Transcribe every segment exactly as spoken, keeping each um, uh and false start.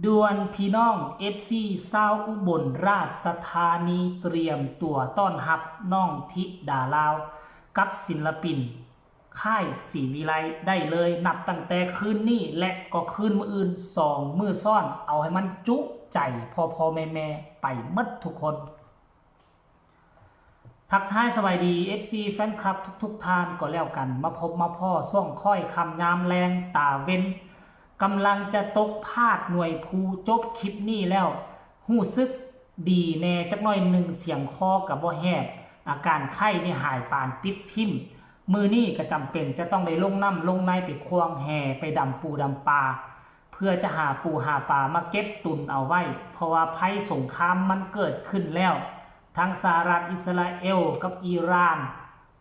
ด่วนพี่น้อง เอฟซี ชาวอุบลราชธานี เตรียมตัวต้อนรับน้องธิดาลาว กับศิลปินค่ายศรีวิไลได้เลย นับตั้งแต่คืนนี้และก็คืนมื้ออื่น สองมื้อซ้อน เอาให้มันจุใจพ่อๆแม่ๆไปหมดทุกคน ทักทายสบายดี เอฟซี แฟนคลับทุกๆท่านก็แล้วกัน มาพบมาพ้อช่วงค่อยค่ำยามแลงตาเว็น กำลังจะตกพาดหน่วยภู จบคลิปนี้แล้ว รู้สึกดีแน่จักหน่อยหนึ่ง เสียงคอก็บ่แหบ อาการไข้นี่หายปานปิดทิ่ม มื้อนี้ก็จำเป็นจะต้องได้ลงน้ำลงในไปข่วงแหไปดำปูดำปา เพื่อจะหาปูหาปลามาเก็บตุนเอาไว้ เพราะว่าภัยสงครามมันเกิดขึ้นแล้ว ทั้งสหรัฐ อิสราเอล กับอิหร่าน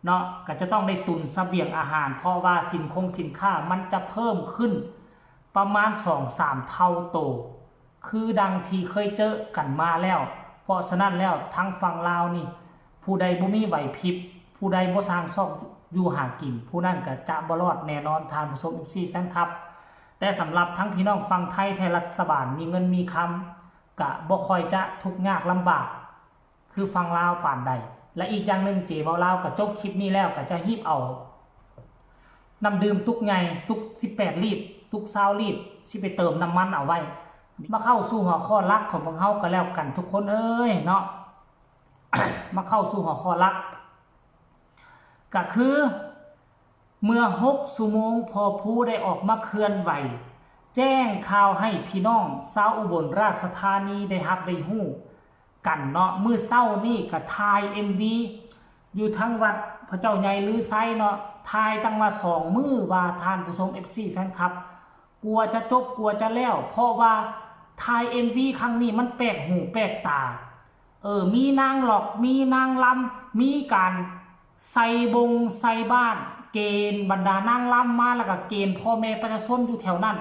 เนาะ ก็จะต้องได้ตุนเสบียงอาหาร เพราะว่าสินคงสินค้ามันจะเพิ่มขึ้นประมาณสองสามเท่าโต คือดังที่เคยเจอกันมาแล้ว เพราะฉะนั้นแล้วทางฝั่งลาวนี่ ผู้ใดบ่มีไหวพริบ ผู้ใดบ่สร้างซอกอยู่หากิน ผู้นั้นก็จะบ่รอดแน่นอน ท่านผู้ชม เอฟซี แฟนคลับ แต่สำหรับทั้งพี่น้องฝั่งไทย ไทยรัฐบาลมีเงินมีคำ กะบ่ค่อยจะทุกข์ยากลำบาก คือฝั่งลาวปานใด และอีกอย่างหนึ่ง เจเว้าลาวก็จบคลิปนี้แล้วก็จะฮีบเอา น้ำดื่มตุกใหญ่ ตุกสิบแปดลิตร ตุกซาวลิตร สิไปเติมน้ำมันเอาไว้ มาเข้าสู่หัวข้อหลักของพวกเฮาก็แล้วกันทุกคนเอ้ยเนาะ มาเข้าสู่หัวข้อหลัก ก็คือ เมื่อหกชั่วโมง พ่อภูได้ออกมาเคลื่อนไหว แจ้งข่าวให้พี่น้องชาวอุบลราชธานีได้รับได้ฮู้กันเนาะ มื้อเช้านี้ก็ถ่าย เอ็มวี อยู่ทางวัดพระเจ้าใหญ่ลือไซเนาะ ถ่ายตั้งว่าสองมื้อว่า ท่านผู้ชม เอฟซี แฟนคลับ กว่าจะจบกว่าจะแล้ว เพราะว่าถ่าย เอ็มวี ครั้งนี้มันแปลกหูแปลกตา เออ มีนางหลอก มีนางรำ มีการใส่บงใส่บ้าน เกณฑ์บรรดานางรำมา แล้วก็เกณฑ์พ่อแม่ประชาชนอยู่แถวนั้น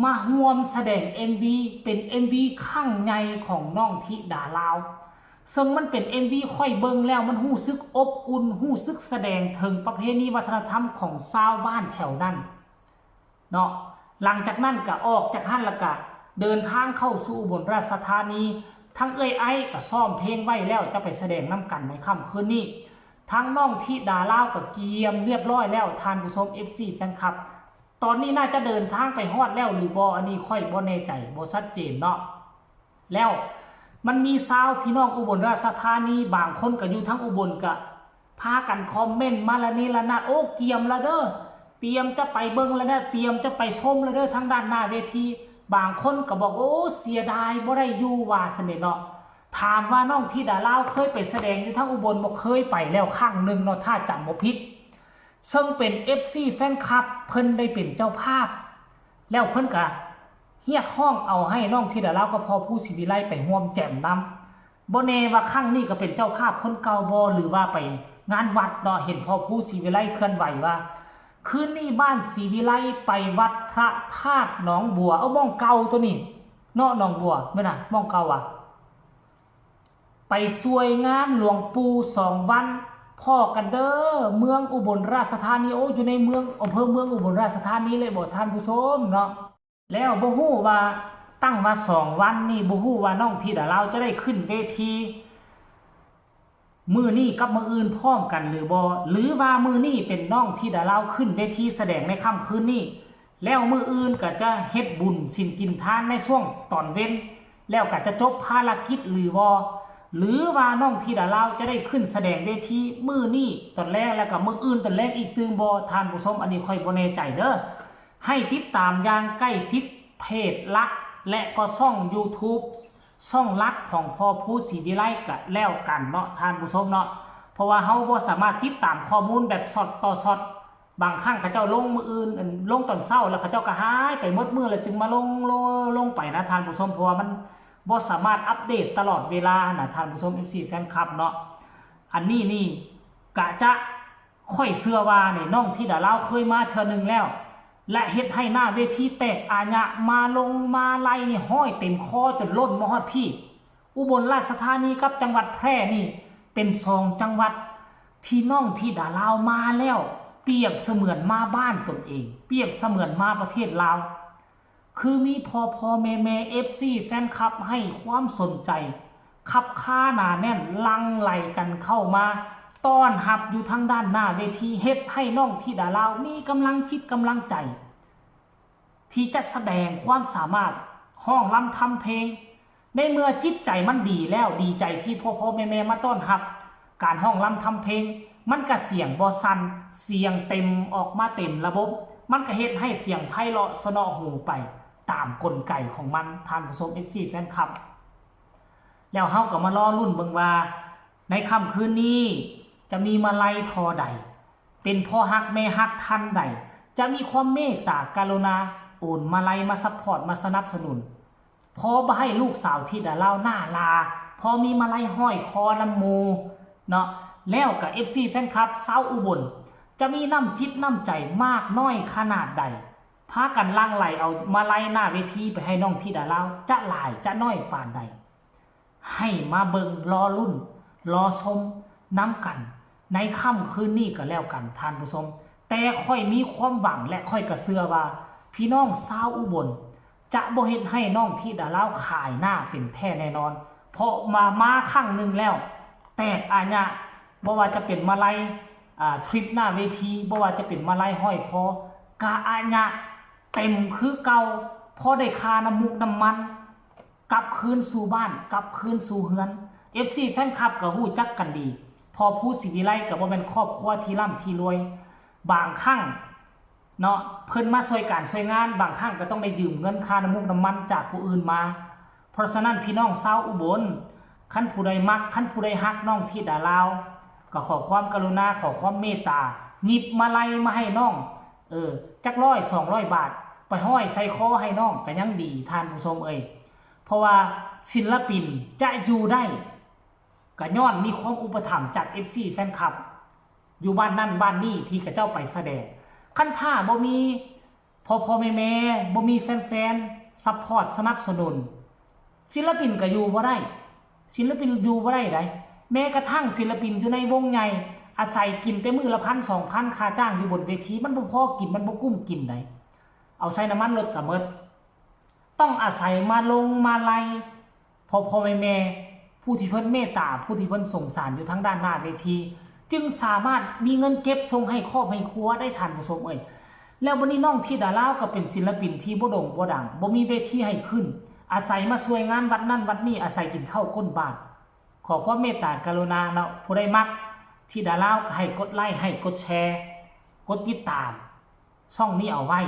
มาร่วมแสดง เอ็มวี เป็น เอ็มวี ครั้งใหญ่ของน้องธิดาลาว ซึ่งมันเป็น เอ็มวี ค่อยเบิ่งแล้วมันรู้สึกอบอุ่น รู้สึกแสดงถึงประเพณีวัฒนธรรมของชาวบ้านแถวนั้น เนาะ หลังจากนั้นก็ออกจากหั้นแล้วก็เดินทางเข้าสู่อุบลราชธานี ทั้งเอื้อยไอ้ก็ซ้อมเพลงไว้แล้วจะไปแสดงนำกันในค่ำคืนนี้ ทั้งน้องธิดาลาวก็เกียมเรียบร้อยแล้ว ท่านผู้ชม เอฟซี แฟนคลับ ตอนนี้น่าจะเดินทางไปฮอดแล้วหรือบ่ อันนี้ค่อยบ่แน่ใจ บ่ชัดเจนเนาะ แล้วมันมีชาวพี่น้องอุบลราชธานี บางคนก็อยู่ทั้งอุบลก็พากันคอมเมนต์มาละนี้ละนาด โอ้ เกียมละเด้อ เตรียมจะไปเบิ่งละเด้อ เตรียมจะไปชมละเด้อ ทางด้านหน้าเวที บางคนก็บอก โอ้ เสียดายบ่ได้อยู่ ว่าซั่นเด้เนาะ ถามว่าน้องธิดาลาวเคยไปแสดงอยู่ทางอุบลบ่ เคยไปแล้วครั้งหนึ่งเนาะ ถ้าจำบ่ผิด ซึ่งเป็น เอฟซี แฟนคลับ เพิ่นได้เป็นเจ้าภาพ แล้วเพิ่นก็เรียกร้องเอาให้น้องธิดาลาวกับพ่อภูศรีวิไลไปร่วมแจมนำ บ่แน่ว่าครั้งนี้ก็เป็นเจ้าภาพคนเก่าบ่ หรือว่าไปงานวัดเนาะ เห็นพ่อภูศรีวิไลเคลื่อนไหวว่า คืนนี้บ้านศรีวิไลไปวัดพระธาตุหนองบัว เอาหม่องเก่าตัวนี้เนาะ หนองบัวแม่นน่ะ หม่องเก่าอะ ไปช่วยงานหลวงปู่สองวัน พ้อกันเด้อ เมืองอุบลราชธานี โอ้ อยู่ในเมือง อำเภอเมืองอุบลราชธานีเลยบ่ ท่านผู้ชมเนาะ แล้วบ่ฮู้ว่าตั้งว่าสองวันนี่ บ่ฮู้ว่าน้องธิดาลาวจะได้ขึ้นเวที มื้อนี้กับมื้ออื่นพร้อมกันหรือบ่ หรือว่ามื้อนี้เป็นน้องธิดาลาวขึ้นเวทีแสดงในค่ำคืนนี้ แล้วมื้ออื่นก็จะเฮ็ดบุญศีลกินทานในช่วงตอนเว็น แล้วก็จะจบภารกิจหรือบ่ หรือว่าน้องธิดาลาวจะได้ขึ้นแสดงเวทีมื้อนี้ตอนแลง แล้วก็มื้ออื่นตอนแลงอีกตื่มบ่ ท่านผู้ชม อันนี้ข้อยบ่แน่ใจเด้อ ให้ติดตามอย่างใกล้ชิดเพจหลัก และก็ช่องยูทูบ ช่องหลักของพ่อภูศรีวิไลก็แล้วกันเนาะ ท่านผู้ชมเนาะ เพราะว่าเฮาบ่สามารถติดตามข้อมูลแบบช็อตต่อช็อต บางครั้งเขาเจ้าลงมื้ออื่น ลงตอนเช้าแล้วเขาเจ้าก็หายไปหมดมื้อ แล้วจึงมาลง ลง ลงไปนะ ท่านผู้ชม เพราะว่ามันบ่สามารถอัปเดตตลอดเวลานะ ท่านผู้ชม เอฟซี แฟนคลับเนาะ อันนี้นี่กะจะ ข้อยเชื่อว่านี่น้องธิดาลาวเคยมาเทื่อหนึ่งแล้ว และเฮ็ดให้หน้าเวทีแตกอาญะ มาลงมาลัยนี่ห้อยเต็มคอจนล้นมาฮอดพี้ อุบลราชธานีกับจังหวัดแพร่นี่เป็นสองจังหวัดที่น้องธิดาลาวมาแล้ว เปรียบเสมือนมาบ้านตนเอง เปรียบเสมือนมาประเทศลาว คือมีพ่อๆ แม่ๆ เอฟซี แฟนคลับให้ความสนใจ คับคาหนาแน่น หลั่งไหลกันเข้ามาต้อนรับอยู่ทางด้านหน้าเวที เฮ็ดให้น้องธิดาลาวมีกำลังจิตกำลังใจ ที่จะแสดงความสามารถฮ้องรำทำเพลง ในเมื่อจิตใจมันดีแล้ว ดีใจที่พ่อๆ แม่ๆ มาต้อนรับ การฮ้องรำทำเพลง มันก็เสียงบ่สั่น เสียงเต็มออกมาเต็มระบบ มันก็เฮ็ดให้เสียงไพเราะเสนาะหูไปตามกลไกของมัน ท่านผู้ชม เอฟซี แฟนคลับ แล้วเฮาก็มารอลุ้นเบิ่งว่า ในค่ำคืนนี้จะมีมาลัยท่อใด เป็นพ่อฮักแม่ฮักท่านใด จะมีความเมตตากรุณาโอนมาลัยมาซัพพอร์ตมาสนับสนุน พอบ่ให้ลูกสาวธิดาลาวหน้าลา พอมีมาลัยห้อยคอนำหมู่เนาะ แล้วก็ เอฟซี แฟนคลับชาวอุบล จะมีน้ำจิตน้ำใจมากน้อยขนาดใด พากันหลั่งไหลเอามาลัยหน้าเวทีไปให้น้องธิดาลาว จะหลายจะน้อยปานใด ให้มาเบิ่งรอลุ้นรอชมนำกัน ในค่ำคืนนี้ก็แล้วกันท่านผู้ชม แต่ข้อยมีความหวังและข้อยก็เชื่อว่า พี่น้องชาวอุบล จะบ่เฮ็ดให้น้องธิดาลาวขายหน้าเป็นแท้แน่นอน เพราะมา มาครั้งหนึ่งแล้ว แตกอาญะ บ่ว่าจะเป็นมาลัย อ่า ทริปหน้าเวที บ่ว่าจะเป็นมาลัยห้อยคอ กะอาญะเต็มคือเก่า พอได้ค่าน้ำมุกน้ำมัน กลับคืนสู่บ้าน กลับคืนสู่เฮือน เอฟซี แฟนคลับก็ฮู้จักกันดี พ่อภูศรีวิไลก็บ่แม่นครอบครัวที่ร่ำที่รวย บางครั้งเนาะ เพิ่นมาช่วยการช่วยงาน บางครั้งก็ต้องได้ยืมเงินค่าน้ำมุกน้ำมันจากผู้อื่นมา เพราะฉะนั้นพี่น้องชาวอุบล คันผู้ใดมัก คันผู้ใดฮักน้องธิดาลาว ก็ขอความกรุณา ขอความเมตตา หยิบมาลัยมาให้น้อง เออ จักร้อย สองร้อย บาท ไปห้อยใส่คอให้น้องก็ยังดี ท่านผู้ชมเอ้ย เพราะว่าศิลปินจะอยู่ได้ ก็ย้อนมีความอุปถัมภ์จาก เอฟซี แฟนคลับ อยู่บ้านนั่นบ้านนี่ที่เขาเจ้าไปแสดง คันถ้าบ่มีพ่อพ่อแม่แม่ บ่มีแฟนๆ ซัพพอร์ตสนับสนุน ศิลปินก็อยู่บ่ได้ ศิลปินอยู่บ่ได้ใด แม้กระทั่งศิลปินอยู่ในวงใหญ่ อาศัยกินแต่มื้อละพันสองพัน ค่าจ้างอยู่บนเวที มันบ่พอกิน มันบ่กุ้มกินใด เอาใส่น้ำมันรถก็หมด ต้องอาศัยมาลงมาลัย พ่อพ่อแม่แม่ ผู้ที่เพิ่นเมตตา ผู้ที่เพิ่นสงสารอยู่ทางด้านหน้าเวที จึงสามารถมีเงินเก็บส่งให้ครอบให้ครัวได้ ท่านผู้ชมเอ้ย แล้วบัดนี้น้องธิดาลาวก็เป็นศิลปินที่บ่โด่งบ่ดัง บ่มีเวทีให้ขึ้น อาศัยมาช่วยงานวัดนั่นวัดนี่ อาศัยกินข้าวก้นบาท ขอความเมตตากรุณาเนาะ ผู้ใดมักธิดาลาวก็ให้กดไลค์ ให้กดแชร์ กดติดตาม ช่องนี้เอาไว้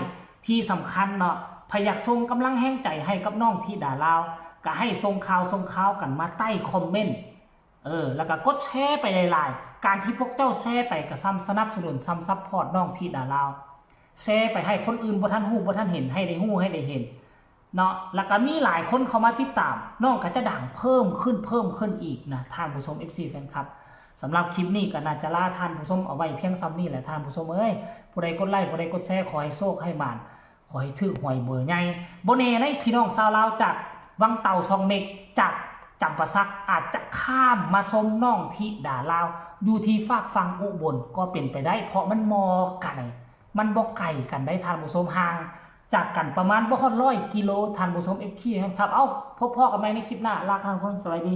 ที่สำคัญเนาะ ไผอยากส่งกำลังแฮงใจให้กับน้องธิดาลาว ก็ให้ส่งข่าวส่งข่าวกันมาใต้คอมเมนต์ เออ แล้วก็กดแชร์ไปหลายๆ การที่พวกเจ้าแชร์ไปก็ซ้ำสนับสนุน ซ้ำซัพพอร์ตน้องธิดาลาว แชร์ไปให้คนอื่นบ่ทันฮู้บ่ทันเห็น ให้ได้ฮู้ให้ได้เห็นเนาะ แล้วก็มีหลายคนเข้ามาติดตาม น้องก็จะดังเพิ่มขึ้นเพิ่มขึ้นอีกนะ ท่านผู้ชม เอฟซี แฟนคลับ สำหรับคลิปนี้ก็น่าจะลาท่านผู้ชมเอาไว้เพียงส่ำนี้แหละ ท่านผู้ชมเอ้ย ผู้ใดกดไลค์ ผู้ใดกดแชร์ ขอให้โชคให้หมาน ขอให้ถืกหวยเบอร์ใหญ่ บ่แน่ได้พี่น้องชาวลาวจากวังเต่าซองเม็ก จากจำปาสัก อาจจะข้ามมาชมน้องธิดาลาว อยู่ที่ฟากฝั่งอุบลก็เป็นไปได้ เพราะมันบ่ไกล มันบ่ไกลกันได้ ท่านผู้ชม ห่างจากกันประมาณบ่ฮอดร้อยกิโล ท่านผู้ชม เอฟซี ครับ เอ้า พบพ้อกันใหม่ในคลิปหน้า ลาท่านผู้ชม สวัสดี